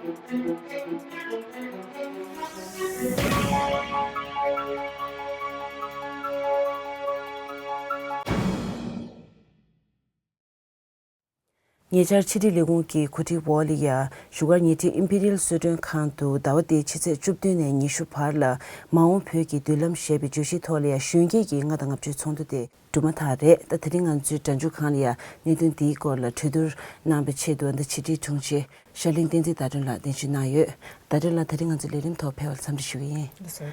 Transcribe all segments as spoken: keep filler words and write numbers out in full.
ཉེ་ཆར་ཕྱི་དྲིལ་ལས་ཁུངས་ཀྱི་གོ་སྒྲིག་འོག་ལ་ཡ་བཞུགས་སྒར་ཉེ་འཁྲིས་ཨིམ་པི་རི་ཡལ་གསོལ་མགྲོན་ཁང་དུ་ཟླ་བ་འདིའི་ཕྱི་ཚེས་བཅུ་བདུན་ནས་ཉི་ཤུ་བར་ལ་མ་འོངས་བོད་ཀྱི་མདུན་ལམ་ཞེས་པའི་བརྗོད་གཞིའི་ཐོག་ལ་ཡ་གཞོན་སྐྱེས་ཀྱི་ལྔ་དང་ལྔ་བཅུའི་ཚོགས་འདུ་དེ་གྲུབ་མ་ཐག་རེད། ད་དེ་རིང་ང་ཚོའི་སྒྲ་འཇུག་ཁང་ལ་ཡ་གནད་དོན་འདིའི་སྐོར་ལ་གྲོས་བསྡུར་གནང་བའི་ཆེད་དུ་ཨ་ནི་ཕྱི་དྲིལ་དྲུང་ཆེ་ཤར་གླིང་བསྟན་འཛིན་ཟླ་སྒྲོན་ལགས་གདན་ཞུ་གནང་ཡོད། ཟླ་སྒྲོན་ལགས་ད་རིང་ང་ཚོའི་ལས་རིམ་ཐོག་ཕེབས་པར་འཚམས་འདྲི་ཞུ་གི་ཡིན། ཟླ་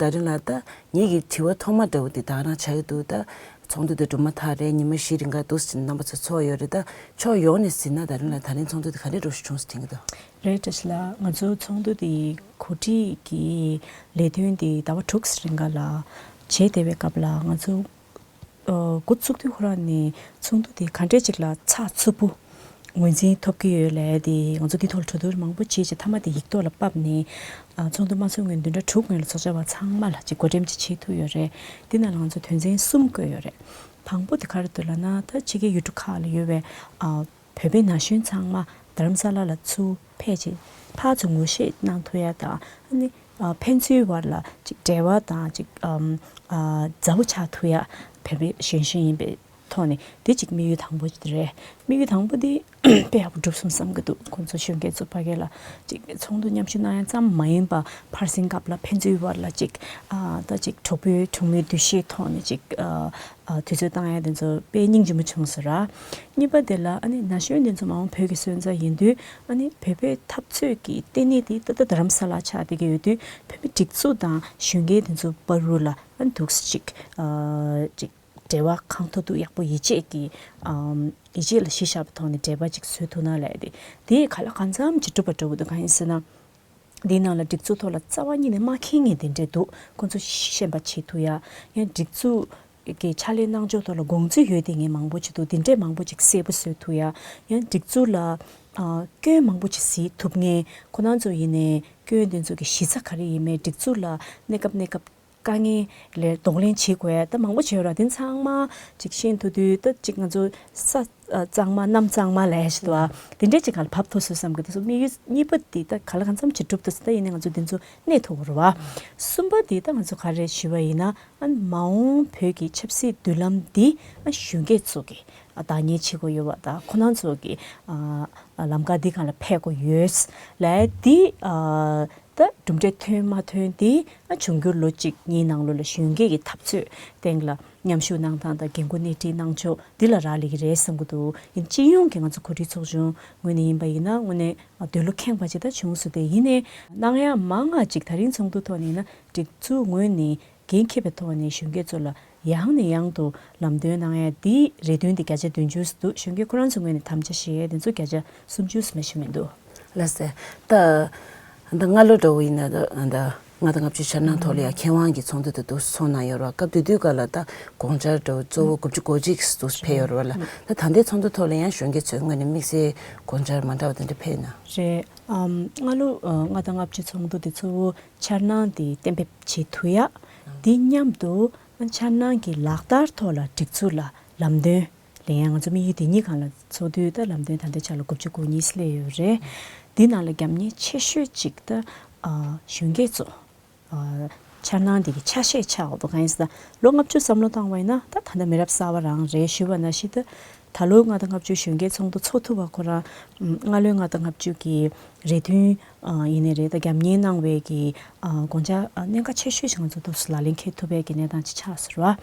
སྒྲོན་ལགས་ད་ངེད་ཀྱི་དྲི་བ་ཐོག་མ་འདྲ་བོ་འདི་ད་ག་རང་ཆགས་ཀྱི་འདུག་ད་ཚོགས་འདུ་འདི་གྲུབ་མ་ཐག་རེད། ཉི་མ་བཞི་རིང་ག་འདུག་ཟེར་ནས་རྣམ་པ་ཚོ་ཚོགས་ཡོད་རེད། ད་ཕྱོགས་ཡོངས་ནས་ཟེར་ན་ད་རིང་ལ་ད་རིང་ཚོགས་འདུ་འདི་ག་འདྲས་འགྲོ་བཞིན་བྱུང་ཟེར་དྲན་གྱི་འདུག་རེད། བཀྲ་ཤིས་ལགས། ང་ཚོའི་ཚོགས་འདུ་འདི་གོ་སྒྲིག་གི་ལས་དོན་འདི་ཟླ་བ་དྲུག་རིང་ག་ལ་བྱས་བསྡད་པའི་སྐབས་ལ་ང་ཚོ་ཨ་འགོ་བཙུགས་དུས་ཁོ་རང་ནས་ཚོགས་འདུ་འདི་ག་འདྲས་ཅིག་ལ་ཚགས་ཚུད་པོ་ངོས་འཛིན་ཐོབ་ཀྱི་ཡོད་ལབ་དེ་ང་ཚོ་འདི་ཐོག་ལ་གྲོས་བསྡུར་མང་པོ་བྱས་རྗེས་མཐའ་མ་དེ་ཡིག་ཐོག་ལ་ཕབ་ནས་ཨ་ཚོགས་འདུ་མ་ཚོགས་སྔོན་བདུན་ཕྲག་དྲུག་སྔོན་ལ་ཚོགས་བཅར་བ་ཚང་མ་ལ་ཅིག་བགོ་འགྲེམས་ཅིག་བྱེད་ཐུབ་ཡོད་རེད། འདི་ནང་ལ་ང་ཚོ་དོན་ཚན་གསུམ་བཀོད་ཡོད་རེད། དང་པོ་དེ་ག་རེ་འདུག་ལབ་ན་ད་ཕྱི་རྒྱལ་ཡུལ་གྲུ་ཁག་ལ་ཡོད་པའི་ཨ་བོད་པའི་ན་གཞོན་ཚང་མ་རྡ་རམ་ས་ལ་ལ་ཚུར་ཕེབས་རྗེས་ཕར་ཚུར་ངོ་ཤེས་གནང་ཐུབ་ཡ་དང་ཨ་ནི་ཨ་ཕན་ཚུན་བར་ལ་ཅིག་འབྲེལ་བ་དང་ཅིག་ཨམ་ཨ་མཛའ་བོ་ཆགས་ཐུབ་ཡ་བོད་པའི་གཞོན་གཞོན་ཡིན་པའི་ཐོག་ནས་དེ་གཅིག་དམིགས་ཡུལ་དང་པོ་དེ་རེད། དམིགས་ཡུལ་དང་པོ་དེ་དཔེ་ཡག་པོ་འགྲུབ་སོང་བསམ་གྱི་འདུག་ཁོང་ཚོ་གཞོན་སྐྱེས་ཚོ་ཕ་གི་ལ་ཅིག་ཚོགས་འདུ་མཉམ་ཞུགས་གནང་ཡ་ཙམ་མ་ཡིན་པ་ཕར་ཕྱིན་སྐབས་ལ་ཕན་ཚུན་བར་ལ་ཅིག་ཨ་ད་ཅིག་གྲོགས་པོའི་གྲོགས་མོའི་འདུ་ཤེས་ཐོག་ནས་ཅིག་ཨ་ཨ་དུས་ཚོད་བཏང་ཡ་དེ་ཚོ་དཔེ་སྙིང་རྗེ་མོ་བྱུང་སོང་ར། གཉིས་པ་དེ་ལ་ཨ་ནི་ན་གཞོན་དེ་ཚོ་མ་འོངས་བོད་ཀྱི་སོན་རྩ་ཡིན་དུས་ཨ་ནི་བོད་པའི་འཐབ་རྩོད་ཀྱི་ལྟེ་གནས་དེ་ད་ལྟ་རྡ་རམ་ས་ལ་ཆགས་བསྡད་ཀྱི་ཡོད་དུས་བོད་མི་སྒྲིག་འཛུགས་དང་གཞོན་སྐྱེས་དེ་ཚོ་བར་རུ་ལ་ཨ་ནི་འདུག་སེ་ཅིག་ཨ་ཅིག་འབྲེལ་བ་གང་ཐུབ་ཐུབ་ཡག་པོ་ཡིད་ཆེས་ཀྱི་ཨམ་ཡིད་ཆེས་ལ་གཞི་བཞག་པའི་ཐོག་ནས་འབྲེལ་བ་ཅིག་བཟོ་ཐུབ་ན་ལབ་ཡ་དེ་དེ་ག་ལ་གང་འཚམ་ཅིག་གྲུབ་པ་འདྲ་བོ་འདུག་གང་ཡིན་ཟེར་ན། འདིའི་ནང་ལ་སྒྲིག་འཛུགས་ཐོག་ལ་རྩ་བ་ཉིད་ནས་མ་མཁྱེན་མཁན་དེ་འདྲས་འདུག་ཁོང་ཚོ་ཤེས་པ་བྱེད་ཐུབ་ཡ། ཡང་སྒྲིག་འཛུགས་ཀྱི་ཕྱག་ལས་གནང་ཕྱོགས་ཐོག་ལ་དགོངས་ཚུལ་ཡོད་དེ་ངས་མང་པོ་ཅིག་འདུག་དེ་འདྲས་མང་པོ་ཅིག་གསལ་པོ་བཟོ་ཐུབ་ཡ། ཡང་སྒྲིག་འཛུགས་ལ་ཨ་སྐྱོན་མང་པོ་ཅིག་གཟིགས་ཐུབ་མཁན་ཁོ་རང་ཚོ་ཡིན་ནའི་སྐྱོན་དེ་ཚོ་གི་གཞི་རྩ་ག་རེ་ཡིན་མིན་སྒྲིག་འཛུགས་ལ་གནས་སྐབས་གནས་སྐབས་དཀའ་ངལ་ལ་གདོང་ལེན་བྱེད་དགོས་ཡ་ད་མང་པོ་བྱས་ཡོད་ར། དེ་ཚང་མ་ཅིག་ཤེས་ཐུབ་དུས་ད་ཅིག་ང་ཚོ་ས་ཨ་གཙང་མ་གནམ་གཙང་མ་ལབ་ཡ་ཞིག་འདུག་ཨ། དེ་འདྲས་ཅིག་ག་ལ་བབས་ཐུབ་སོང་བསམ་གི་འདུག་སོ་དམིགས་ཡུལ་གཉིས་པ་དེ་ད་ག་ལ་གང་འཚམ་ཅིག་གྲུབ་ཐུབ་སོང་། ད་ཡིན་ནའི་ང་ཚོ་དེ་ཚོ་གནས་ཐུབ་དགོས་རེད་བ། གསུམ་པ་དེ་ད་ང་ཚོ་ག་རེ་ཞུ་བ་ཡིན་ན་ཨ་མ་འོངས་བོད་ཀྱི་ཆབ་སྲིད་མདུན་ལམ་འདི་ཨ་གཞོན་སྐྱེས་ཚོ་གི་ཨ་བདག་གཉེར་བྱེད་དགོས་ཡོད་བ། ད་ཁོ་རང་ཚོ་གི་ཨ་ལམ་ཁ་འདི་སྒང་ལ་ཕེབས་དགོས་ཡོད་ལབ་ཡ་འདི་ཨ། ད་གྲུབ་འབྲས་ཐོན་མ་ཐོན་དེ་ཨ་འབྱུང་འགྱུར་ལོ་གཅིག་གཉིས་ནང་ལོགས་ལ་གཞོན་སྐྱེས་ཀྱི་འཐབ་རྩོད་སྟེང་ལ་མཉམ་ཞུགས་གནང་སྟངས་དང་འགན་ཁུར་སྣེ་ཁྲིད་གནང་ཕྱོགས་འདི་ལ་རག་ལས་ཀྱི་རེད་བསམ་གྱི་འདུག་ཡིན་སྤྱི་ཡོངས་ཀྱི་ང་ཚོ་གོ་སྒྲིག་ཚོགས་ཆུང་ངོས་ནས་ཡིན་པ་ཡིན་ན་དངོས་གནས་འདོད་བློ་ཁེངས་པ་ཅིག་ད་བྱུང་སོང་། དེ་ཡིན་ནའི་གནང་ཡ་མང་ང་ཅིག་ད་རིང་ཚོགས་འདུ་ཐོག་ནས་ཡིན་ན་སྒྲིག་འཛུགས་ངོས་ནས་འགན་འཁྱེར་བའི་ཐོག་ནས་གཞོན་སྐྱེས་ཚོ་ལ་ཡང་ནས་ཡང་དུ་ལམ་སྟོན་གནང་ཡ་འདི་རེ་འདུན་འདི་བརྒྱ་ཆ་བདུན་ཅུ་འདུག་གཞོན་སྐྱེས་ཁོ་རང་ཚོ་ངོས་ནས་དམ་བཅའ་བཞེས་ཡ་དེ་ཚོ་བརྒྱ་ཆ་སུམ་ཅུ་མ་ཞིག་མི་འདུག་ལགས་སེ། ད་ད་སྔ་ལོ་འདྲ་བོ་ཡིན་ན་ད་ད་ལྔ་དང་ལྔ་བཅུ་འཆར་སྣང་ཐོག་ལ་ཡང་མཁས་དབང་གི་ཚོགས་འདུ་དེ་འདུག་སེ་ཚོགས་གནང་ཡོད་རེད་བ། སྐབས་དེ་དུས་སྐབས་ལ་ད་དགོངས་འཆར་འདྲ་བོ་གཙོ་བོ་དགུ་བཅུ་གོ་གཅིག་འདུག་སེ་ཕེབས་ཡོད་རེད་བ་ལ། ད་ད་ལྟའི་ཚོགས་འདུ་ཐོག་ལ་ཡང་གཞོན་སྐྱེས་ཚོའི་ངོས་ནས་དམིགས་བསལ་དགོངས་འཆར་མ་འདྲ་བ་དེ་འདྲ་ཕེབས་ན། རེད། ཨམ་སྔ་ལོ་ཨ་ལྔ་དང་ལྔ་བཅུ་ཚོགས་འདུ་དེ་གཙོ་བོ་འཆར་སྣང་དེ་གཏན་འབེབས་བྱེད་ཐུབ་ཡ། དེ་མཉམ་དུ་འཆར་སྣང་གི་ལག་བསྟར་ཐོག་ལ་སྒྲིག་འཛུགས་ལ་ལམ་སྟོན་ལེན་ཡ། ང་ཚོ་དམིགས་ཡུལ་དེ་གཉིས་སྒང་ལ་ཚོགས་དུས་ད་ལམ་སྟོན་ད་ལྟའི་ཆ་ལ་དགུ་བཅུ་གོ་གཉིས་སླེབས་ཡོད་རེད། འདི་ནང་ལ་རྒྱབ་གཉེར་ཆེ་ཤོས་གཅིག་ད་ཨ་གཞོན་སྐྱེས་ཚོ་ཨ་འཆར་སྣང་འདི་གི་ཆ་ཤས་ཆགས་འདུག་གང་ཡིན་ཟེར་ན་ལོ་ལྔ་བཅུ་བསམ་བློ་བཏང་བ་ཡིན་ན་ད་ད་ལྟ་མི་རབས་གསར་པ་རང་རེད། ཞུས་པ་ནང་བཞིན་ད་ད་ལོ་ལྔ་དང་ལྔ་བཅུ་གཞོན་སྐྱེས་ཚོགས་འདུ་ཚོགས་ཐུབ་པ་ཁོ་རང་ཨམ་སྔ་ལོའི་ལྔ་དང་ལྔ་བཅུ་གི་རེ་འདུན་ཨ་ཡིན་ནའི་རེད། ད་རྒྱབ་གཉེར་གནང་བའི་གི་ཨ་དགོངས་འཆར་ཨ་གནད་འགག་ཆེ་ཤོས་ཤིག་ང་ཚོ་འདུག་སེ་ལག་ལེན་འཁེལ་ཐུབ་པའི་གི་གནས་སྟངས་ཅིག་ཆགས་སོང་ར།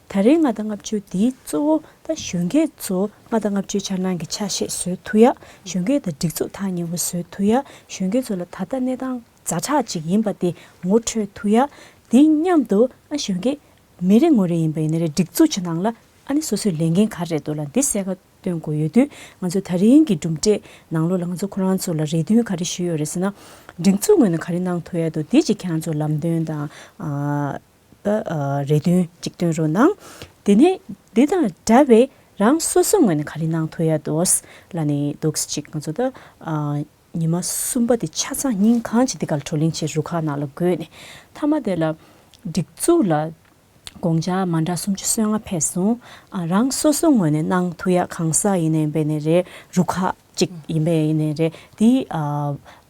ད་རེས་ལྔ་དང་ལྔ་བཅུ་འདི་གཙོ་བོ་ད་གཞོན་སྐྱེས་ཚོ་ལྔ་དང་ལྔ་བཅུའི་འཆར་སྣང་གི་ཆ་ཤས་བཟོ་ཐུབ་ཡ། གཞོན་སྐྱེས་དང་སྒྲིག་འཛུགས་ཐག་ཉེ་བོ་བཟོ་ཐུབ་ཡ། གཞོན་སྐྱེས་ཚོ་ལ་ད་ལྟ་གནས་སྟངས་ཛ་དྲག་ཅིག་ཡིན་པ་དེ་ངོ་འཕྲོད་ཐུབ་ཡ། དེ་མཉམ་དུ་ཨ་གཞོན་སྐྱེས་མི་རེ་ངོ་རེ་ཡིན་པ་ཡིན་ན་རེད། སྒྲིག་འཛུགས་ཀྱི་ནང་ལ་ཨ་ནི་སོ་སོའི་ལས་འགན་ག་རེ་འདུག་ལ་འདི་གསལ་ཁ་སྟོན་དགོས་ཡོད་དུས་ང་ཚོ་ད་རིང་གི་གྲུབ་འབྲས་ནང་ལོགས་ལ་ང་ཚོ་ཁོ་རང་ཚོ་ལ་རེ་འདུན་ག་རེ་ཞུས་ཡོད་རེད་ཟེར་ན། སྒྲིག་འཛུགས་ངོས་ནས་ག་རེ་གནང་ཐུབ་ཡ་འདུག་འདི་ཅིག་ཁྱེད་རང་ཚོ་ལམ་སྟོན་དང་ཨ། ད་ཨ་རེ་འདུན་གཅིག་བཏོན་རོགས་གནང་། དེ་ནས་འདི་དང་འདྲ་བའི་རང་སོ་སོ་ངོས་ནས་ག་རེ་གནང་ཐུབ་ཡ་འདུག་ལབ་ནས་འདུག་སེ་ཅིག་ང་ཚོ་ད་ཨ་ཉི་མ་གསུམ་པ་དེ་ཆ་ཚང་ཉིན་གང་ཅིག་འདི་གར་བགྲོ་གླེང་བྱས་རུ་ཁག་ནང་ལ་བགོས་ནས་མཐའ་མ་དེ་ལ་སྒྲིག་འཛུགས་ལ་དགོངས་འཆར་མ་འདྲ་སུམ་ཅུ་སོ་ལྔ་ཕེབས་སོང་། ཨ་རང་སོ་སོ་ངོས་ནས་གནང་ཐུབ་ཡ་གང་ཟག་ཡིན་ནའི་འབད་ནའི་རེད། རུ་ཁག་ གཅིག་ཡིན་པས་ཡིན་ནའི་རེད། དེའི་ཨ་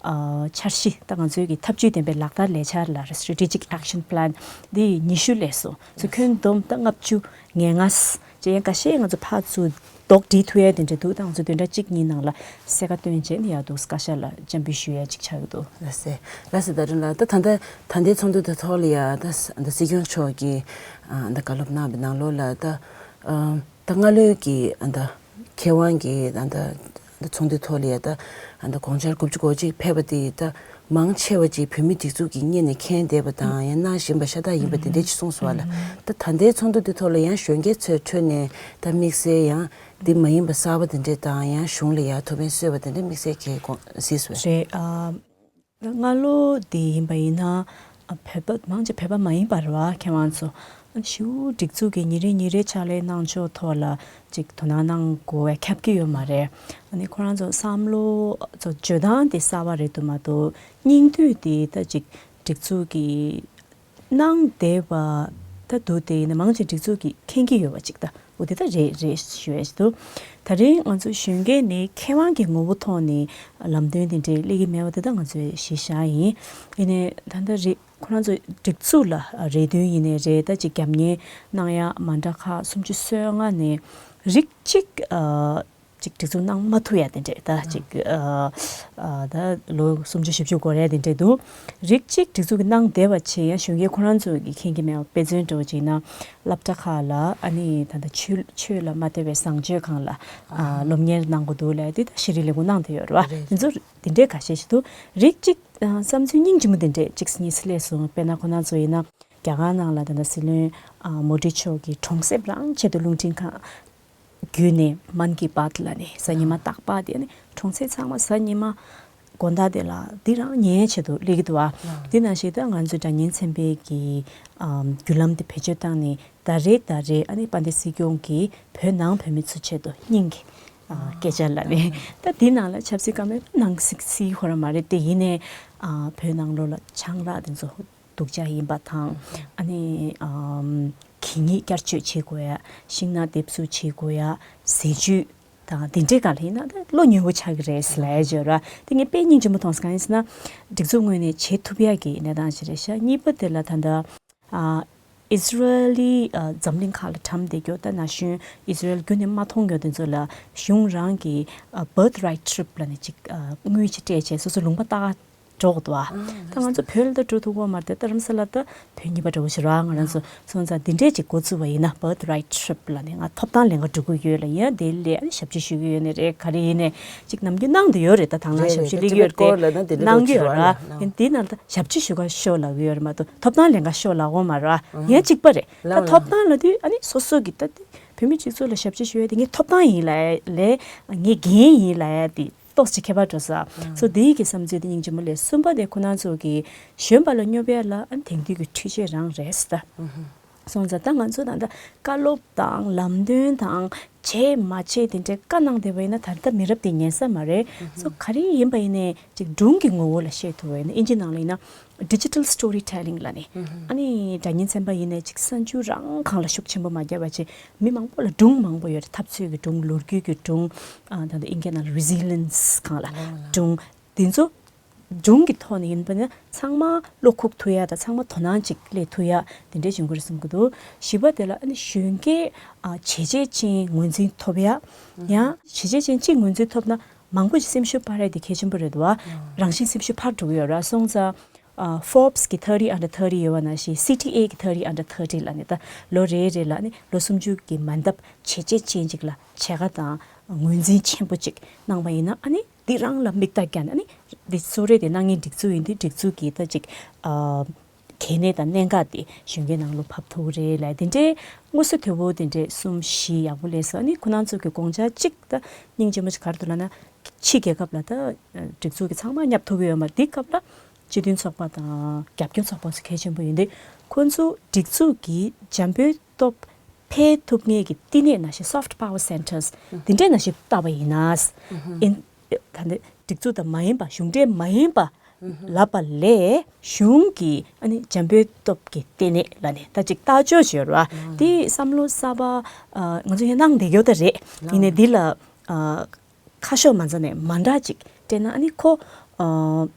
ཨ་འཆར་གཞི་ད་ང་ཚོའི་གི་ཐབས་ཇུས་ལྡན་པའི་ལག་བསྟར་ལས་འཆར་ལ་Strategic Action Plan འདི་ཉི་ཤུ་ལས་སོ། ཚོ་ཁྱོན་བསྡོམས་ད་ལྔ་བཅུ་ང་ལྔ་ཅེས་ཡང་ཁ་ཤས་ང་ཚོ་ཕར་ཚུར་རྡོག་སྒྲིལ་ཐུབ་ཡ་དེ་འདྲ་འདུག་ད་ང་ཚོ་བདུན་ཕྲག་གཅིག་གཉིས་ནང་ལ་གསལ་ཁ་སྟོན་བྱས་ནས་ཡག་འདུག་བཀའ་ཤག་ལ་འཆམ་འབུལ་ཞུ་ཡ་གཅིག་ཆགས་ཀྱི་འདུག་ལགས་སེ། ལགས་སེ། ད་རིང་ལ་ད་ད་ལྟ་ད་ལྟའི་ཚོགས་འདུ་དེ་ཐོག་ལ་ཡ་ད་ད་སྲིད་སྐྱོང་མཆོག་གིས་ཨ་ད་བཀའ་སློབ་གནང་བའི་ནང་ལོགས་ལ་ད་ཨ་ད་སྔ་ལོའི་གི་ཨ་ད་མཁས་དབང་གི་ད་ད་ཚོགས་འདུའི་ཐོག་ལ་ཡ་ད་ཨ་ད་དགོངས་འཆར་དགུ་བཅུ་གོ་གཅིག་ཕེབས་པ་དེ་ད་མང་ཆེ་བ་ཅིག་བོད་མིའི་སྒྲིག་འཛུགས་ཀྱི་སྔོན་ནས་མཁྱེན་བསྡད་པ་དང་ཡང་གནང་བཞིན་པ་ཤ་སྟག་ཡིན་པ་དེ་འདྲ་ཅིག་གསུངས་སོང་བ་ལ། ད་ད་ལྟའི་ཚོགས་འདུ་དེ་ཐོག་ལ་ཡང་གཞོན་སྐྱེས་ཚོའི་ཁྲོད་ནས་ད་དམིགས་བསལ་ཡང་འདི་མ་ཡིན་པ་གསར་པ་དེ་འདྲས་དང་ཡང་གཞུང་ལ་ཡར་ཐུགས་ཕན་གསོས་པ་དེ་འདྲས་དམིགས་བསལ་གྱི་དགོངས་གཟིགས་སོང་། རེད། ཨ་ད་སྔ་ལོ་དེ་ཡིན་པ་ཡིན་ན་ཨ་བོད་པ་མང་ཆེ་བོད་པ་མ་ཡིན་པ་རེད་བ། མཁས་དབང་ཚོ་ཨ་ཞེ་པོ་སྒྲིག་འཛུགས་ཀྱི་ཉིན་རེ་ཉིན་རེ་ཕྱག་ལས་གནང་ཕྱོགས་ཐོག་ལ་ཅིག་དོ་སྣང་གནང་དགོས་པ་ཁྱབ་ཀྱི་ཡོད་མ་རེད། ཨ་ནི་ཁོ་རང་ཚོ་བསམ་བློ་ཚོ་བརྗོད་སྟངས་དེ་གསར་པ་རེད་འདུག་མ་གཏོགས་སྙིང་བསྡུས་དེ་ད་ཅིག་སྒྲིག་འཛུགས་ཀྱི་གནང་བསྡད་པ་ད་འདུག་དེ་ཡིན་ན་མང་ཆེ་སྒྲིག་འཛུགས་ཀྱིས་མཁྱེན་གྱི་ཡོད་པ་ཅིག་ད་འོ་དེ་ད་རེད་རེད་ཞུ་ཡ་ཞིག་འདུག་ད་རེས་ང་ཚོ་གཞོན་སྐྱེས་ནས་མཁས་དབང་གི་ངོ་བོ་ཐོག་ནས་ལམ་སྟོན་དེ་འདྲས་སླེབས་ཀྱི་མེད་པ་དེ་ད་ང་ཚོས་གཞི་བཞག་ཡིན། ཡིན་ནའི་ད་ལྟ་རེད་ཁོ་རང་ཚོ་སྒྲིག་འཛུགས་ལ་རེ་འདུན་ཡིན་ནའི་རེད། ད་ཅིག་རྒྱབ་གཉེར་གནང་ཡ་མ་འདྲ་ཁག་སུམ་ཅུ་སོ་ལྔ་ནས་རིགས་གཅིག་ཅིག་སྒྲིག་འཛུགས་གནང་མ་ཐུབ་ཡ་དེ་འདྲས་ད་ཅིག་ཨ་ཨ་ད་ལོ་སུམ་ཅུ་བཞི་བཅུ་འགོར་ཡ་དེ་འདྲས་འདུག་རིགས་གཅིག་སྒྲིག་འཛུགས་ཀྱིས་གནང་བསྡད་པ་བྱས་ཡང་གཞོན་སྐྱེས་ཁོ་རང་ཚོ་གིས་མཁྱེན་གྱི་མེད་པ་དཔེ་མཚོན་འདྲ་བོ་ཅིག་ན་སློབ་གྲྭ་ཁག་ལ་ཨ་ནི་ད་ལྟ་ཆོས་ཆོས་ལ་མ་ལྟོས་པའི་བཟང་སྤྱོད་སྒང་ལ་ཨ་སློབ་གཉེར་གནང་དགོས་འདུག་ལབ་དེ་ད་ཤེས་རིག་ལས་ཁུངས་གནང་བསྡད་ཡོད་རེད་བ། རེད། དེ་ཚོ་དེ་འདྲས་ཁ་ཤས་ཤིག་འདུག་རིགས་གཅིག་ཨ་བསམ་ཚུལ་སྙིང་རྗེ་མོ་དེ་འདྲས་གཅིག་གཉིས་སླེབས་སོང་། དཔེར་ན་ཁོ་རང་ཚོ་ཡིན་ན་རྒྱ་གར་ནང་ལ་ད་ལྟ་སྲིད་བློན་ཨ་མོ་དི་མཆོག་གིས་གྲོང་གསེབ་རང་ཆེད་དུ་རླུང་འཕྲིན་ཁང་བརྒྱུད་ནས་མན་གྱི་པཱད་ལ་ནས་གཟའ་ཉི་མ་རྟག་པར་དེ་ནས་གྲོང་གསེབ་ཚང་མ་གཟའ་ཉི་མ་དགོང་དག་དེ་ལ་འདི་རང་ཉན་ཆེད་དུ་སླེབས་ཀྱི་འདུག་ཨ། འདི་ནང་བཞིན་ད་ང་ཚོའི་སྒྲ་སྙན་ཚན་པའི་གི་ཨམ་བརྒྱུད་ལམ་དེ་བེད་སྤྱོད་བཏང་ནས་ཟླ་རེ་ཟླ་རེ་ཨ་ནི་དཔལ་ལྡན་སྲིད་སྐྱོང་གིས་བོད་ནང་བོད་མི་ཚོའི་ཆེད་དུ་སྙིང་གི་ཨ་སྐད་ཆ་ལབ་ནས་ད་འདི་ནང་ལ་ཆབ་སྲིད་བཀའ་མོལ་གནང་སྲིད་སྲིད་ཁོ་རང་མ་རེད་དེ་ཡིན་ནའི་ཨ་བོད་ནང་ལོགས་ལ་ཆང་རག་དེ་ཚོ་སྡུག་ཅག་ཡིན་པ་དང་ཨ་ནི་ཨམ་གད་སྙིགས་བསྐྱར་སྤྱོད་བྱེད་དགོས་ཡ། ཤིང་ནགས་འདེབས་གསོ་བྱེད་དགོས་ཡ། ཟས་བཅུད་དང་དེ་འདྲའི་སྒང་ལ་ཡིན་ན་ད་བློ་ཉེ་བོ་ཆགས་ཀྱི་རེད་ལབ་ཡ་བརྗོད་ར། དེ་ངས་དཔེ་སྙིང་རྗེ་མོ་མཐོང་སོང་། གང་ཡིན་ཟེར་ན་སྒྲིག་འཛུགས་ངོས་ནས་བྱེད་ཐུབ་ཡ་གི་གནས་སྟངས་ཤིག་རེད་ཤག་གཉིས་པ་དེ་ལ་ད་ལྟ་ཨ་ཨི་ཟི་རལ་ལི་ཨ་འཛམ་གླིང་ཁག་ལ་གྲམ་བསྡད་རྒྱུ་ད་ན་གཞོན་ཨི་ཟི་རལ་རྒྱུན་ནས་མ་མཐོང་རྒྱུ་དེ་ཚོ་ལ་གཞུང་རང་གི་ཨ་Birthright Trip ལབ་ནས་ཅིག་ཨ་དངུལ་ཅིག་སྤྲད་བྱས་སོ་སོ་ལུང་པ་ལྟ་ག་འགྲོ་དགོས་འདུག་ཨ། ཨ་ད་ང་ཚོ་བོད་ལ་ད་འགྲོ་ཐུབ་ཀྱི་མ་རེད་དེ། རྡ་རམ་ས་ལ་ད་བོད་གཉིས་པ་འདྲ་བོ་ཞིག་རེད་ཨ། ང་རང་ཚོ་སོང་ཙང་འདི་འདྲས་ཅིག་འགོ་བཙུགས་པ་ཡིན་ན་Birthright Trip ལབ་ནས་ང་ཐོབ་ཐང་ལེན་ག་འགྲོ་གི་ཡོད་ལབ་ཡིན་ན་དེ་ལས་ཨ་ནི་ཞབས་ཕྱི་ཞུ་གི་ཡོད་ནི་རེད། ག་རེ་ཡིན་ནའི་ཅིག་ནམ་རྒྱུན་གནང་བསྡད་ཡོད་རེད། ད་དང་བླངས་རེད་ཞབས་ཞུ་རེད། སླེབས་ཀྱི་ཡོད་རེད་དེ་གནང་གི་ཡོད་ར། ཡིན་དེའི་ནང་ད་ཞབས་ཕྱི་ཞུ་ག་ཤོག་ལབ་གི་ཡོད་རེད་མ་གཏོགས་ཐོབ་ཐང་ལེན་ག་ཤོག་ལབ་ཀྱི་མ་རེད་ཨ། ཡིན་གཅིག་པ་རེད། ད་ཐོབ་ཐང་ལབ་དུས་ཨ་ནི་སོ་སོ་གི་ད་བོད་མི་སྤྱི་ཚོགས་ལ་ཞབས་ཕྱི་ཞུ་ཡ་དེ་ངའི་ཐོབ་ཐང་ཡིན་ལབ་ལས་ངའི་འགན་ཡིན་ལབ་ཡ་དེ། ཏོག་ཙམ་ཁྱད་པར་འགྲོ་ས། སོ་དེའི་གི་བསམ་ཚུལ་དེ་སྙིང་རྗེ་མོ་ལས་གསུམ་པ་དེ་ཁོ་རང་ཚོ་གི་གཞོན་པ་ལ་སྙོབ་ཡ་ལ་ཨ་ནི་དེང་དུས་ཀྱི་འཕྲུལ་ཆས་རང་རེད་ཟེར་ད། སོང་ཙང་ད་ང་ཚོ་ད་ལྟ་བཀའ་སློབ་དང་ལམ་སྟོན་དང་བྱས་མ་བྱས་དེ་འདྲའི་བཀའ་གནང་བསྡད་པ་ཡིན་ན་ད་ལྟ་མི་རབས་དེ་ཉན་ས་མ་རེད། སོ་ག་རེ་ཡིན་པ་ཡིན་ནའི་ཅིག་སྒྲུང་གི་ངོ་བོ་ལ་བཤད་ཐུབ་པ་ཡིན་ན་ཨིན་ཇི་ནང་ལ་ཡིན་ན། Digital Storytelling ལབ་ནས། ཨ་ནི་སྒྲ་སྙན་ཚན་པ་ཡིན་ནའི་ཅིག་གསར་འགྱུར་རང་སྒང་ལ་ཤུགས་ཆེན་པོ་མ་བརྒྱབ་པ་བྱས་མི་མང་པོ་ལ་སྒྲུང་མང་པོ་ཡོད་རེད། འཐབ་རྩོད་ཀྱི་སྒྲུང་ལོ་རྒྱུས་ཀྱི་སྒྲུང་ཨ་ད་ལྟ་ཨིན་སྐད་ནང་ལ་Resilience སྒང་ལ་སྒྲུང་དེ་ཚོ་སྒྲུང་གི་ཐོག་ནས་ཡིན་པ་ན་ཚང་མ་བློ་ཁུག་ཐུབ་ཡ་དང་ཚང་མ་དོ་སྣང་ཅིག་སླེབས་ཐུབ་ཡ་དེ་འདྲའི་བྱུང་གི་རེད་བསམ་གྱི་འདུག་བཞི་པ་དེ་ལ་ཨ་ནི་གཞོན་སྐྱེས་ཨ་བྱས་རྗེས་ཅན་ངོས་འཛིན་ཐོབ་ཡ་ཡང་བྱས་རྗེས་ཅན་གཅིག་ངོས་འཛིན་ཐོབ་ན་མང་པོ་ཞིག་སེམས་ཤུགས་འཕར་ཡ་དེ་གལ་ཆེན་པོ་རེད་འདུག་བ། རང་བཞིན་སེམས་ཤུགས་འཕར་འགྲོ་གི་ཡོད་ར། སོང་ཙང་ཨ་Forbes གི་thirty under thirty ཡོད་པ་ནང་བཞིན་C T A གི་thirty under thirty ལབ་ནས་ད་ལོ་རེ་རེ་ལ་ནི་ལོ་སུམ་ཅུ་གི་མ་འདབ་བྱས་རྗེས་ཅན་ཅིག་ལ་བྱེད་ཀ་དང་ངོས་འཛིན་ཆེན་པོ་ཅིག་གནང་བ་ཡིན་ན་ཨ་ནི་འདི་རང་ལ་མིག་ལྟ་རྒྱག་ནས་ཨ་ནི་འདི་གཙོ་རེད་དེ་གནང་མཁན་སྒྲིག་འཛུགས་ཡིན་དུས་སྒྲིག་འཛུགས་ཀྱི་ད་ཅིག་ཨ་གལ་གནད་དང་གནད་འགག་དེ་གཞོན་སྐྱེས་ནང་ལ་བབས་ཐུབ་ཀྱི་རེད་ལབ་དེ་འདྲའི་མངོན་གསལ་དོད་པོ་དེ་འདྲའི་གསུམ་བཞི་ཡག་པོ་སླེབས་སོང་། ཨ་ནི་ཁོ་རང་ཚོ་གི་དགོངས་འཆར་གཅིག་ད་སྙིང་རྗེ་མོ་ཅིག་ག་རེ་འདུག་ལབ་ན་ཕྱི་རྒྱལ་ཁབ་ལ་ད་སྒྲིག་འཛུགས་ཀྱི་ཚང་མ་བསྙབ་ཐུབ་ཀྱི་ཡོད་མ་རེད། འདི་སྐབས་ལ་སྤྱི་མཐུན་ཚོགས་པ་དང་རྒྱབ་སྐྱོར་ཚོགས་པ་ཚོ་གལ་ཆེན་པོ་ཡིན་དུས་ཁོ་ཚོ་སྒྲིག་འཛུགས་ཀྱི་འཇམ་པོའི་སྟོབས་འཕེལ་ཐུབ་མཁན་གྱི་བསྟི་གནས་ནང་བཞིན་Soft Power Centres འདི་འདྲའི་ནང་བཞིན་བཏབ་པ་ཡིན་ན། ཨིན་ད་ནི་སྒྲིག་འཛུགས་དང་མ་ཡིན་པ་གཞུང་འབྲེལ་མ་ཡིན་པ་ལབ་པ་ལས་གཞུང་གི་ཨ་ནི་འཇམ་པོའི་སྟོབས་ཀྱི་ལྟེ་གནས་ལ་ནི་ད་ཅིག་ལྟ་ཕྱོགས་བྱོས་ར། དེ་བསམ་བློ་གསར་པ་ཨ་ང་ཚོ་ཡང་གནང་བསྡད་ཡོད་ད་རེད། ཡིན་ནའི་འདི་ལ་ཨ་ ཁ་ཕྱོགས་མ་འཛིན་ནས་མ་འདྲ་ཅིག་སྤྲད་ན། ཨ་ནི་ཁོ་ཨ་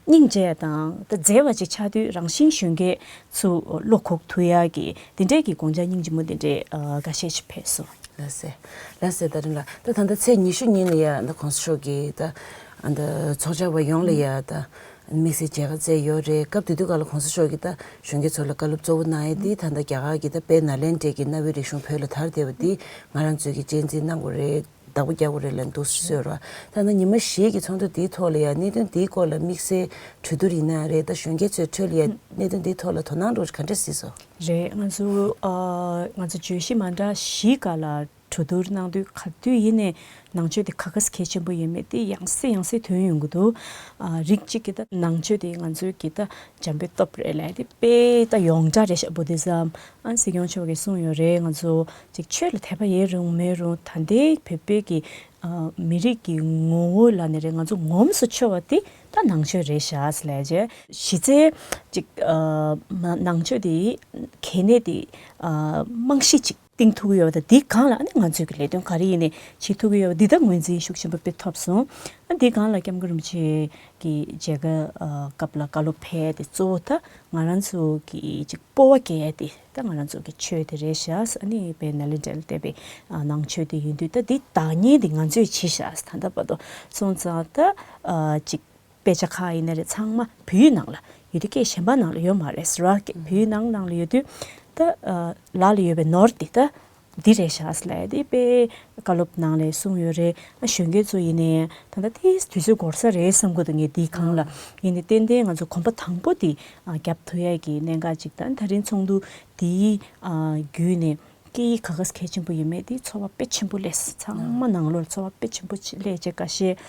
སྙིང་རྗེ་དང་ད་མཛེས་པ་ཅིག་ཆགས་དུས། རང་བཞིན་གཞོན་སྐྱེས་ཚོ་བློ་འགུག་ཐུབ་ཡ་གི་དེ་འདྲས་ཀྱི་དགོངས་འཆར་སྙིང་རྗེ་མོ་དེ་འདྲས་ཨ་འགའ་ཤས་ཤིག་ཕེབས་སོང་། ལགས་སེ། ལགས་སེ། ད་རིང་ལ་ད་ད་ལྟ་ཚེས་ཉི་ཤུ་ཉིན་ལ་ཡ་ད་གོང་ས་མཆོག་གིས་ད་ཨ་ད་ཚོགས་བཅར་བ་ཡོངས་ལ་ཡ་ད་དམིགས་བསལ་མཇལ་ཁ་བསྩལ་ཡོད་རེད། སྐབས་དེ་དུས་སྐབས་ལ་གོང་ས་མཆོག་གིས་ད་གཞོན་སྐྱེས་ཚོ་ལ་བཀའ་སློབ་གཙོ་བོ་གནང་ཡ་དེ་ད་ལྟ་རྒྱ་གར་གྱི་ད་དཔལ་ནཱ་ལེནྡྲའི་གི་གནའ་བོའི་རིག་གཞུང་བོད་ལ་དར་བསྡད་པ་དེ་ང་རང་ཚོས་ཀྱི་གཅེས་འཛིན་གནང་དགོས་རེད། བདག་པོ་རྒྱག་དགོས་རེད་ལབ་འདུག་ཟེར་བ། ད་ནི་ཉི་མ་བཞི་གི་ཚོགས་འདུ་འདིའི་ཐོག་ལ་ཡང་གནད་དོན་འདིའི་སྐོར་ལ་དམིགས་བསལ་གྲོས་བསྡུར་ཡིན་ན་རེད། ད་གཞོན་སྐྱེས་ཚོའི་ཁྲོད་ལ་ཡང་གནད་དོན་འདིའི་ཐོག་ལ་དོ་སྣང་འགྲོ་ག་འདྲ་གཟིགས་སོང་། རེད། ང་ཚོ་ཨ་ང་ཚོ་བརྗོད་གཞི་མ་འདྲ་བཞིའི་སྒང་ལ་གྲོས་བསྡུར་གནང་དུས། ག་དུས་ཡིན་ནའི་ནང་ཆོས་དེ་ག་ག་གལ་ཆེན་པོ་ཡིན་མིན་དེ་ཡང་སེ་ཡང་སེ་ཐོན་ཡོང་གི་འདུག་ཨ་རིགས་གཅིག་གིས་ད་ནང་ཆོས་དེ་ང་ཚོའི་གི་ད་འཇམ་པའི་སྟོབས་རེད་ལབ་དེ་དཔེ་ད་ཡོངས་གྲགས་རེད་ཤག Buddhism། ཨ་སྲིད་སྐྱོང་མཆོག་གིས་གསུངས་ཡོད་རེད། ང་ཚོ་ཅིག་ཆོས་ལ་དད་པ་ཡོད་རུང་མེད་རུང་ད་ལྟའི་བོད་པའི་གི་ཨ་མི་རིགས་ཀྱི་ངོ་བོ་ལབ་ནི་རེད། ང་ཚོ་ངོམས་སུ་ཆུད་པ་དེ་ད་ནང་ཆོས་རེད་ཤག་ལབ་བྱས། གཞི་རྩའི་ཅིག་ཨ་མ་ནང་ཆོས་དེ་གལ་གནད་དེ་ཨ་རྨང་གཞི་ཅིག་བཏིང་ཐུབ་ཀྱི་ཡོད་པ་དང་། འདིའི་སྒང་ལ་ཨ་ནི་ང་ཚོས་ཀྱི་ལས་དོན་ག་རེ་ཡིན་ནའི་བྱེད་ཐུབ་ཀྱི་ཡོད་པ་འདི་ད་ངོས་འཛིན་ཤུགས་ཆེན་པོ་དཔེ་ཐོབ་སོང་། ཨ་འདིའི་སྒང་ལ་སྐྱབས་མགོན་རིན་པོ་ཆེ་གི་མཇལ་ཁ་ཨ་སྐབས་ལ་བཀའ་སློབ་ཕེབས་དེ་གཙོ་བོ་ད་ང་རང་ཚོ་གི་ཅིག་སྤོབས་པ་སྐྱེ་ཡ་དེ་ད་ང་རང་ཚོ་གི་ཆོས་དེ་རེད་ཤག་ཨ་ནི་དཔལ་ནཱ་ལེནྡྲ་ལ་བསྡད་པའི་ཨ་ནང་ཆོས་དེ་ཡིན་དུས། ད་འདི་བདག་གཉེར་དེ་ང་ཚོས་བྱས་ཤག་ད་ལྟ་བར་དུ་སོང་ཙང་ད་ཨ་ཅིག་དཔེ་ཆ་ཁག་ཡིན་ན་རེད། ཚང་མ་བོད་ཡིག་ནང་ལ་ཡོད་དུས། སྐད་གཞན་པ་ནང་ལ་ཡོད་མ་རེད་ཟེར་བ། བོད་ཡིག་ནང་ནང་ལ་ཡོད་དུས་ད་ཨ་ལག་ལ་ཡོད་པའི་ནོར་དེ་ད་འདི་རེད་ཤག་ལབ་དེ་དཔེ་བཀའ་སློབ་ནང་ལ་གསུངས་ཡོད་རེད། ཨ་གཞོན་སྐྱེས་ཚོ་ཡིན་ནའི་ད་ལྟ་དེ་དུས་ཚོད་འགོར་ས་རེད་བསམ་གྱི་འདུག་ངས་འདིའི་སྒང་ལ། ཡིན་ནའི་ཏན་ཏན་ང་ཚོ་གོམ་པ་དང་པོ་དེ་ཨ་རྒྱབ་ཐུབ་ཡས་ཀྱི་གནད་འགག་ཅིག་དང་། ད་རིང་ཚོགས་འདུ་དེའི་ཨ་བརྒྱུད་ནས་སྐད་ཡིག་ག་ག་གལ་ཆེན་པོ་ཡིན་མིན་དེ་ཚོར་བ་དཔེ་ཆེན་པོ་སླེབས། ཚང་མ་ནང་ལོགས་ཚོར་བ་དཔེ་ཆེན་པོ་ཅིག་སླེབས་བྱས། ཁ་ཤས་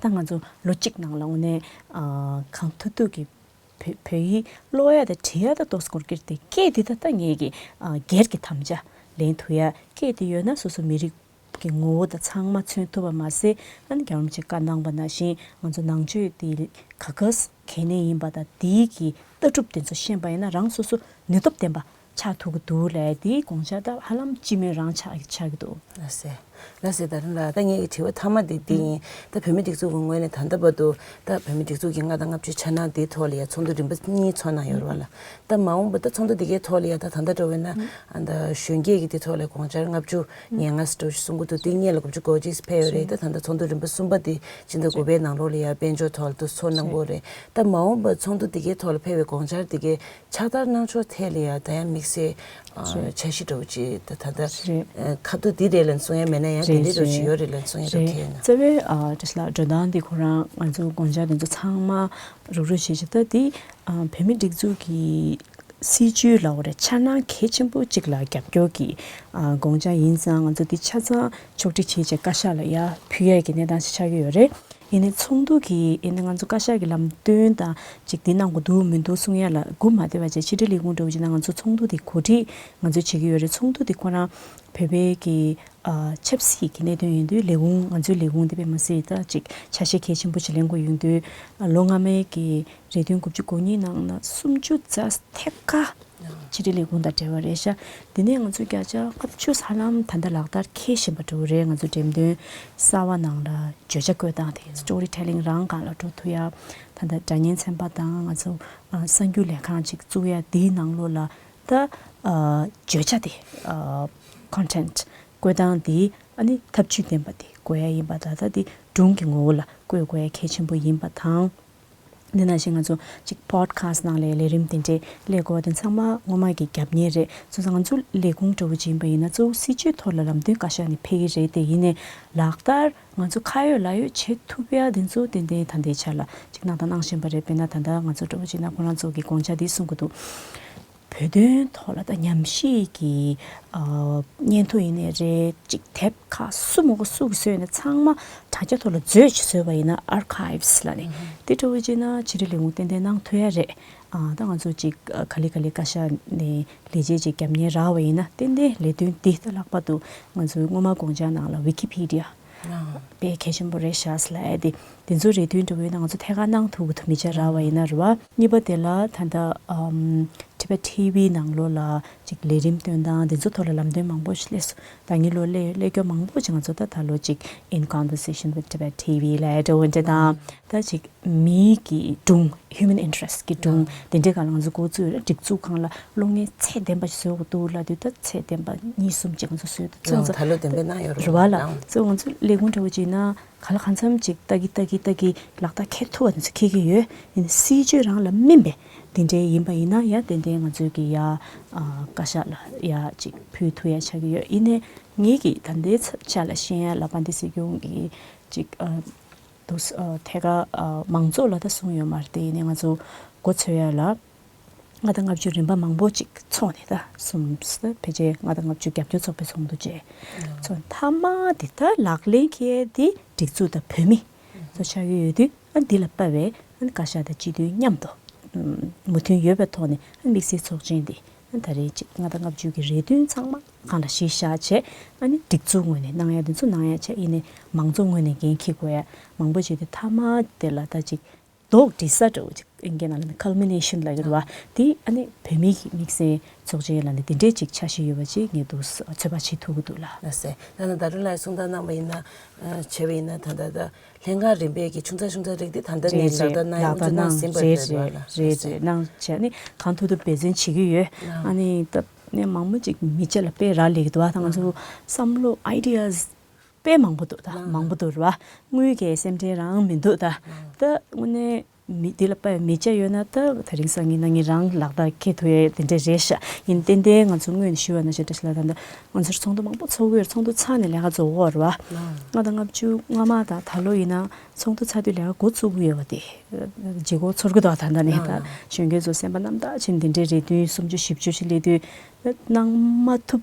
ད་ང་ཚོ་ལོ་གཅིག་ནང་ལ་དངོས་གནས་ཨ་གང་ཐུབ་ཐུབ་ཀྱིས་བོད་བོད་ཡིག་ཀློག་ཡ་དང་འབྲི་ཡ་ད་ཏོག་ཙམ་འགོར་གྱི་རེད་དེ། སྐད་འདི་ད་ལྟ་ངེད་ཀྱི་ཨ་སྒེར་གྱི་དམ་བཅའ་ལེན་ཐུབ་ཡ། སྐད་འདི་ཡོད་ན་སོ་སོ་མི་རིགས་ཀྱི་ངོ་བོ་དང་ཚང་མ་མཚོན་ཐུབ་པ་མ་ཟད། ཨ་ནི་རྒྱལ་བ་རིན་པོ་ཆེས་བཀའ་གནང་བ་ནང་བཞིན་ང་ཚོ་ནང་ཆོས་འདི་ག་ག་གལ་གནད་ཡིན་པ་དང་། འདིའི་གི་ལྟ་གྲུབ་དེ་ཚོ་ཤེས་པ་ཡིན་ན་རང་སོ་སོ་ནུས་སྟོབས་ལྡན་པ་ཆགས་ཐུབ་ཀྱི་འདུག་ལབ་དེའི་དགོངས་འཆར་ད་ཧ་ལམ་སྤྱི་མོས་རང་ཆགས་ཆགས་ཀྱི་འདུག་ལགས་སེ། ལགས་སེ། ད་རིང་ལ་ད་ངེད་ཀྱི་དྲི་བ་མཐའ་མ་དེ་འདི་ཡིན། ད་བོད་མིའི་སྒྲིག་འཛུགས་ཀྱི་ངོས་ནས་ད་ལྟ་བར་དུ་ད་བོད་མིའི་སྒྲིག་འཛུགས་ཀྱི་ལྔ་དང་ལྔ་བཅུ་འཆར་སྣང་དེའི་ཐོག་ལ་ཡ་ཚོགས་འདུ་རིམ་པ་གཉིས་ཚོགས་གནང་ཡོད་རེད་བ་ལ། ད་མ་འོངས་པ་ད་ཚོགས་འདུ་དེ་གའི་ཐོག་ལ་ཡ་ད་ད་ལྟ་འདྲ་བོ་ཡིན་ན་ཨ་ད་གཞོན་སྐྱེས་ཀྱི་དེ་ཐོག་ལ་དགོངས་འཆར་ལྔ་བཅུ་ང་ལྔ་ཙམ་འདྲ་བོ་ཞིག་གསུང་གི་འདུག་དེ་སྔོན་ལ་དགུ་བཅུ་གོ་གཅིག་ཕེབས་ཡོད་རེད། ད་ད་ལྟ་ཚོགས་འདུ་རིམ་པ་གསུམ་པ་དེ་ཕྱི་ཟླ་དགུ་པའི་ནང་ལོགས་ལ་ཡ་དཔལ་འབྱོར་ཐོག་ལ་དུ་ཚོགས་གནང་གི་ཡོད་རེད། ད་མ་འོངས་པ་ཚོགས་འདུ་དེ་གའི་ཐོག་ལ་ཕེབས་པའི་དགོངས་འཆར་དེ་གའི་ཕྱག་བསྟར་གནང་ཕྱོགས་ཐད་ལ་ཡང་ད་ཡང་དམིགས་བསལ་ཨ་རེད། འཆར་གཞི་འདྲ་བོ་ཅིག་ད་ད་ལྟ་རེད། ཨ་ཁ་ཐུག་འདི་རེད་ལབ་གསུང་ཡ་མེད་ན་ཡང་དེ་རེད་འདྲ་བོ་ཅིག་རེད། ཡོད་རེད་ལབ་གསུང་ཡ་འདྲ་བོ་ཁེལ་ན། རྩ་བའི་ཨ་བཀྲ་ཤིས་ལགས་འགྲོ་སྟངས་འདི་ཁོ་རང་ང་ཚོ་དགོངས་འཆར་དེ་ཚོ་ཚང་མ་རུག་རུག་བྱེད་ཅིག་ད་འདི་ཨ་བོད་མི་སྒྲིག་འཛུགས་ཀྱི་སྲིད་བྱུས་ལབ་དགོས་རེད། འཆར་སྣང་གལ་ཆེན་པོ་གཅིག་ལ་རྒྱབ་སྐྱོར་གྱི་ཨ་དགོངས་འཆར་ཡིན་ཙང་། ང་ཚོ་འདི་ཆ་ཚང་ཕྱོགས་སྒྲིག་བྱས་བྱས་བཀའ་ཤག་ལ་ཡར་ཕུལ་ཡ་གི་གནས་སྟངས་ཤིག་ཆགས་ཀྱི་ཡོད་རེད། ཡིན་ནའི་ཚོགས་འདུ་གི་ཡིན་ནའི་ང་ཚོ་བཀའ་ཤག་གི་ལམ་སྟོན་དང་ཅིག་འདི་གནང་དགོས་འདུག་མི་འདུག་གསུང་ཡ་ལ་སྒུག་མ་བསྡད་པ་བྱས། ཕྱི་དྲིལ་ལས་ཁུངས་འདྲ་བོ་ཅིག་ནང་ང་ཚོ་ཚོགས་འདུ་དེ་གོ་སྒྲིག་ང་ཚོས་བྱེད་ཀྱི་ཡོད་རེད། ཚོགས་འདུ་དེ་ཁོ་རང་བོད་པའི་གི་ཨ་ཆབ་སྲིད་ཀྱི་གནད་དོན་ཡིན་དུས། ལས་ཁུངས་ང་ཚོའི་ལས་ཁུངས་དེ་དཔེ་མ་སྲིད་ད་ཅིག་ཆ་ཤས་གལ་ཆེན་པོ་ཅིག་ལེན་དགོས་ཡོང་དུས། ཨ་ལོ་སྔ་མའི་གི་རེ་འདུན་དགུ་བཅུ་གོ་གཉིས་ནང་ན་སུམ་ཅུ་རྩ་ཐེབས་ཀ་ཕྱི་དྲིལ་ལས་ཁུངས་དང་འབྲེལ་བ་རེད་ཤག་དེ་ནས་ང་ཚོ་བརྒྱ་ཆ་ལྔ་བཅུ་ཧ་ལམ་ད་ལྟ་ལག་བསྟར་འཁེལ་བཞིན་པ་འདྲ་བོ་རེད། ང་ཚོ་འགྲེམས་སྟོན་གསར་བ་ནང་ལ་བརྗོད་བྱ་བཀོད་སྟངས་དེ། སི་ཊོ་རི་ཊེ་ལིང་རང་སྒང་ལ་འགྲོ་ཐུབ་ཡ། ད་ལྟ་སྒྲ་སྙན་ཚན་པ་དང་ང་ཚོ་ཨ་གསར་འགྱུར་ལས་ཁང་ཅིག་བཙུགས་ཡ། དེའི་ནང་ལོགས་ལ་ད་ཨ་བརྗོད་བྱ་དེ་ཨ་ཀོན་ཊེན་ཊི་བཀོད་སྟངས་དེ་ཨ་ནི་ཐབས་ཇུས་ལྡན་པ་དེ་དགོས་ཡ་ཡིན་པ། ད་ལྟ་དེ་སྒྲུང་གི་ངོ་བོ་ལ་བཀོད་དགོས་ཡ་གལ་ཆེན་པོ་ཡིན་པ་དང་། འདི་ནང་བཞིན་ང་ཚོ་ཅིག་པོ་ཌི་ཁ་སི་ཊི་ནང་ལ་ལས་རིམ་དེ་འདྲའི་སླེབས་དགོས་པ་དེ་ཚང་མ་སྔོན་མ་གི་རྒྱབ་གཉེར་རེད། སོང་ཙང་ང་ཚོ་ལས་ཁུངས་འདྲ་བོ་ཅིག་ཡིན་པ་ཡིན་ན་གཙོ་བོ་སྲིད་བྱུས་ཐོག་ལ་ལམ་སྟོན་བཀའ་ཤག་ནས་ཕེབས་ཀྱི་རེད་དེ། ཡིན་ནའི་ལག་བསྟར་ང་ཚོ་ཁ་ཡོད་ལག་ཡོད་བྱེད་ཐུབ་ཡ་དེ་ཚོ་ཏན་ཏན་ད་ལྟའི་ཆ་ལ་ཅིག་གནང་དང་གནང་བཞིན་པ་རེད། དཔེར་ན་ད་ལྟ་ང་ཚོ་འདྲ་བོ་ཅིག་ན་ཁོ་རང་ཚོ་གི་དགོངས་འཆར་འདི་གསུང་གི་འདུག་བོད་དོན་ཐོག་ལ་ད་ཉམས་ཞིབ་ཀྱི་ཨ་སྙན་ཐོ་ཡིན་ནའི་རེད། ཅིག་དེབ་ཁག་སུ་མང་པོ་སུ་གིས་བཟོས་ནས་ཚང་མ་དྲ་རྒྱ་ཐོག་ལ་མཛོད་ཅིག་བཟོས་པ་ཡིན་ན། ཨར་ཁའིབ་སི་ལབ་ནས། དེ་འདྲ་བོ་བྱས་ན་ཕྱི་དྲིལ་ལས་ཁུངས་ཏན་ཏན་གནང་ཐུབ་ཡ་རེད། ཨ་ད་ང་ཚོ་ཅིག་ཨ་ག་ལེ་ག་ལེ་བཀའ་ཤག་ནས་ལས་བྱེད་ཅིག་རྒྱབ་གཉེར་རག་པ་ཡིན་ན། ཏན་ཏན་ལས་དོན་འདི་ད་ལྷག་པར་དུ་ང་ཚོའི་སྔོན་མ་དགོངས་འཆར་ནང་ལ་ཝི་ཀི་ཕི་ཌི་ཡ་དཔེ་གལ་ཆེན་པོ་རེད་ཤག་ལབ་ཡ་དེ། དེ་ཚོ་རེ་འདུན་འདྲ་བོ་ཡིན་ན་ང་ཚོ་ཐད་ཀར་གནང་ཐུབ་ཀྱི་འདུག་མི་བྱ་རག་པ་ཡིན་ན་རེད་བ། གཉིས་པ་དེ་ལ་ད་ལྟ་ཨམ་ Tibet T V ནང་ལོགས་ལ་ཅིག་ལས་རིམ་སྟོན་སྟངས་དེ་ཚོ་ཐོག་ལ་ལམ་སྟོན་མང་པོ་ཞིག་སླེབས་སོང་། ད་ངའི་ལོ་ལས་ལས་སྐྱོ་མང་པོ་ཅིག་ང་ཚོ་ད་ད་ལོ་ཅིག In Conversation with Tibet T V ལ་འགྲོ་འོང་འདྲ་དང་། ད་ཅིག་མིའི་གི་སྒྲུང་human interest གི་སྒྲུང་དེ་འདྲའི་སྒང་ལ་ང་ཚོ་འགོ་བཙུགས་རེད། སྒྲིག་འཛུགས་སྒང་ལ་གློག་བརྙན་ཚད་ལྡན་པ་ཞིག་བཟོ་དགོས་འདུག་ལབ་དུས་ད་ཚད་ལྡན་པ་གཉིས་གསུམ་ཅིག་ང་ཚོ་བཟོས་འདུག་ཚོ་ང་ཚོ་ད་ལོ་བདེན་པའི་གནང་ཡོད་རེད་བ་ལ་ཚོ་ང་ཚོ་ལས་ཁུངས་འདྲ་བོ་ཅིག་ན། ག་ལ་གང་འཚམ་ཅིག་ལྟ་གི་ལྟ་གི་ལྟ་གི་ལག་བསྟར་འཁེལ་ཐུབ་པ་དེ་ཚོ་འཁེལ་གི་ཡོད། ཡིན་ནའི་སྲིད་བྱུས་རང་ལ་སྨིན་པའི་དེ་འདྲའི་ཡིན་པ་ཡིན་ན་ཡང་ཏན་ཏན་ང་ཚོའི་གི་ཡ་ཨ་བཀའ་ཤག་ལ་ཡ་ཅིག་ཕུལ་ཐུབ་ཡ་ཆགས་ཀྱི་ཡོད། ཡིན་ནའི་ངེད་ཀྱི་ད་ལྟའི་ཆ་ལ་ཤེས་ཡ་ལ་དཔལ་ལྡན་སྲིད་སྐྱོང་གི་ཅིག་ཨ་འདུག་ཨ་ཐད་ཀར་ཨ་མང་ཚོགས་ལ་ད་གསུངས་ཡོད་མ་རེད་དེ། ཡིན་ནའི་ང་ཚོ་འགོ་ཚུགས་ཡ་ལ། ལྔ་དང་ལྔ་བཅུ་རིམ་པ་མང་པོ་ཅིག་ཚོགས་ནས་ད་གསུམ་ཕལ་ཆེར་ལྔ་དང་ལྔ་བཅུ་རྒྱབ་སྐྱོར་ཚོགས་པའི་ཚོགས་འདུ་བྱས། ཚོགས་མཐའ་མ་དེ་ད་ལག་ལེན་འཁེལ་དེ་སྒྲིག་འཛུགས་དང་བོད་མི་ཚོ་ཆགས་ཀྱི་ཡོད་དུས་ཨ་འདི་ལ་དཔག་པའི་ཨ་བཀའ་ཤག་དང་སྤྱི་འཐུས་མཉམ་དུ་མོས་མཐུན་ཡོད་པའི་ཐོག་ནས་ཨ་དམིགས་བསལ་ཚོགས་ཆེན་འདི་ཨ་ད་རེས་ཅིག་ལྔ་དང་ལྔ་བཅུ་གི་རེ་འདུན་ཚང་མ་སྒང་ལ་གཞི་བཞག་བྱས་ཨ་ནི་སྒྲིག་འཛུགས་ངོས་ནས་གནང་ཡ་དེ་ཚོ་གནང་ཡ་བྱས། ཡིན་ནའི་མང་ཚོགས་ངོས་ནས་འགན་འཁྱེར་དགོས་ཡ་མང་པོ་བྱས་ཏེ་མཐའ་མ་དེ་ལ་ད་ཅིག་མདོག་སྒྲིལ་ས་འདྲ་བོ་ཅིག་ཨིན་སྐད་ནང་ལ་ནི་culmination ལབ་ཀྱི་རེད་བ། དེ་ཨ་ནི་བོད་མི་གི་དམིགས་བསལ་ཚོགས་ཆེན་ལ་ནི་དེ་འདྲའི་ཅིག་འཆར་གཞི་ཡོད་པ་ཅིག་ངས་འདུག་ཚོད་དཔག་བྱེད་ཐུབ་ཀྱི་འདུག་ལགས། ལགས་སེ། ད་ནི་ད་རུང་ལགས་གསུང་སྟངས་གནང་བ་ཡིན་ན་ཨ་བྱས་པ་ཡིན་ན་ད་ལྟ་ད་ལྷན་ཁང་རིམ་པས་ཀྱི་ཆུང་ཙག་ཆུང་ཙག་རིགས་དེ་ད་ལྟ་ནས་ལག་བསྟར་གནང་ཡོང་དུ་གནང་ཟིན་པ་རེད་བ་ལགས། རེད་རེད། གནང་བྱས་ནི་གང་ཐུབ་ཐུབ་འབད་བརྩོན་བྱེད་ཀྱི་ཡོད། ཨ་ནི་ད་ནས་མང་པོ་ཅིག་མི་སྤྱི་ལ་དཔེ་རག་ལས་ཀྱི་འདུག་བ། ད་ང་ཚོ་བསམ་བློ་ideas དཔེ་མང་པོ་འདུག་ད། ལགས། མང་པོ་འདུག་ར་བ། དངུལ་གྱི་སེམས་ཁྲལ་རང་མི་འདུག་ད། ད་དངོས་གནས་མི་འདི་ལ་དཔའ་བའི་མི་སྐྱ་ཡོད་ན་ད་དེ་རིང་སང་ཉིན་གནངས་ཉིན་རང་ལག་བསྟར་འཁེལ་ཐུབ་ཡས་དེ་འདྲས་རེད་ཤག་ཡིན་ཏན་ཏན་ང་ཚོ་སྔོན་ནས་ཞུ་བ་ནང་བཞིན་བཀྲ་ཤིས་ལགས། ད་ལྟ་ང་ཚོར་ཚོགས་འདུ་མང་པོ་ཚོགས་ཀྱི་ཡོད་རེད། ཚོགས་འདུ་ཚར་ནས་ལས་ཀ་རྫོགས་ཡོད་རེད་བ། ལགས། ལྔ་དང་ལྔ་བཅུ་ང་མ་ད་ད་ལོ་ཡིན་ན་ཚོགས་འདུ་ཚར་དུས་ལས་ཀ་འགོ་བཙུགས་ཀྱི་ཡོད་པ་དེ་བརྗེད་སྐོར་ཚོར་གྱི་འདུག་ད་ལྟ་ནས་ད་ལགས། གཞོན་སྐྱེས་ཚོ་སེམས་པ་རྣམ་དག་ཕྱིན། འདི་འདྲའི་རེ་འདུན་སུམ་ཅུ་བཞི་བཅུ་ཞིག་སླེབས་དུས་གནང་མ་ཐུབ་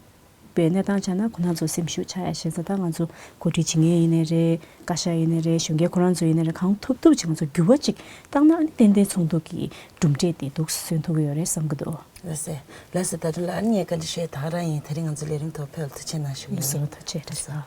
པའི་གནས་སྟངས་ཆགས་ན་ཁོ་ན་ཚོ་སེམས་ཤུགས་ཆག་ཡ་ཤེས་ས། ད་ང་ཚོ་འགོ་ཁྲིད་བྱེད་མཁན་ཡིན་ནའི་རེད། བཀའ་ཤག་ཡིན་ནའི་རེད། གཞོན་སྐྱེས་ཁོ་རང་ཚོ་ཡིན་ནའི་རེད། གང་ཐུབ་ཐུབ་ཅིག་ང་ཚོ་འགྱུར་བ་ཅིག་བཏང་ན་ཨ་ནི་ཏན་ཏན་ཚོགས་འདུ་གི་གྲུབ་འབྲས་དེ་འདུག་སེ་སོན་ཐུབ་ཀྱི་ཡོད་རེད་བསམ་གྱི་འདུག་ལགས་སེ། ལགས་སེ། ད་དུང་ལ་ཨ་ནི་ངས་བཀའ་འདྲི་ཞུ་ཡ་ད་ག་རང་ཡིན། དེ་རིང་ང་ཚོ་ལས་རིམ་ཐོག་ཕེབས་ཐུགས་རྗེ་གནང་ཞུ་གི་ཡིན། ལགས་སོ། ཐུགས་རྗེ་ཆེ། ལགས་སོ།